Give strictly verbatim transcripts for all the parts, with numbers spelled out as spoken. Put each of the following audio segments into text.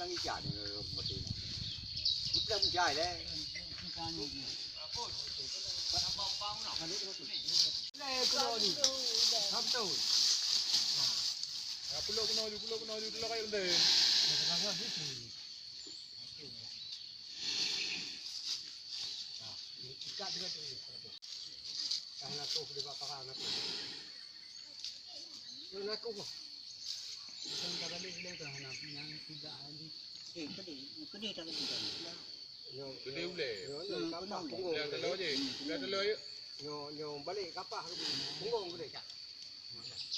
Ijak ni, betul. Bukan jai leh. Eh, kulo ni. Sabtu. Ya, pulo kena ju, pulo kena ju, pulo kayu ndai. Ikat juga tu. Dah nak tu, dia bakar nak tu. Lu nak tu. Bukan tak ada bila tu, nak, nak tiga hari. Eh, kedi, kedi tak kedi. Nyoe, Gede ulèe. Nyoe, nyoe kapah punggong. Biar telur je. Biar telur je. Nyoe, nyoe balik kapah punggong gede.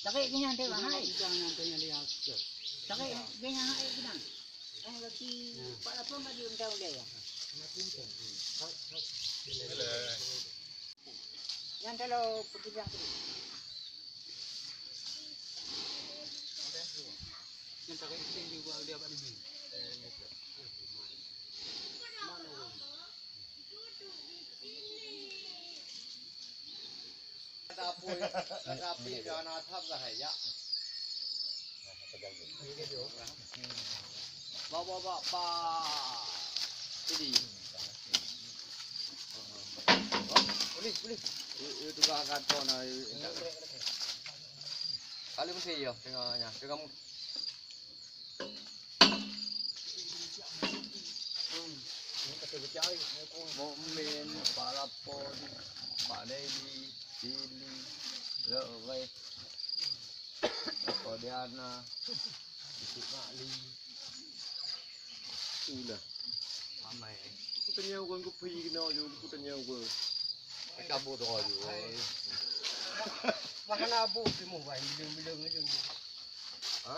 Tarik ke nyan tengok, hai. Tarik ke nyan, hai, ke nyan. Eh, kaki Pak Lapong tadi undang ulèe ya. Nyan kalau pergi bilang tu. Nyan tarik sing juga dia bak ni. Tapi, tapi dah na thap dah ya. Bawa, bawa, bawa. Jadi. Boleh, boleh. Itu tukar kantor na. Kali mesti ya, tengoknya. Tengok. Mukmin, Pak Lapon, Pak Dedi, Sili, Loreh, Kodiana, Yusuf Makli. Ulah. Ramai. Aku tanya orang ke pergi kena je, aku tanya orang. Cabut dah je. Makan abu timu bai, bileng-bileng je. Ha?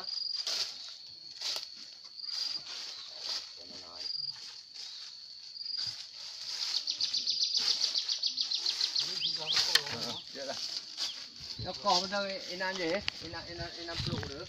Yalah. Nyokoh beutôi inan je, inan, inan, inan peluk tu.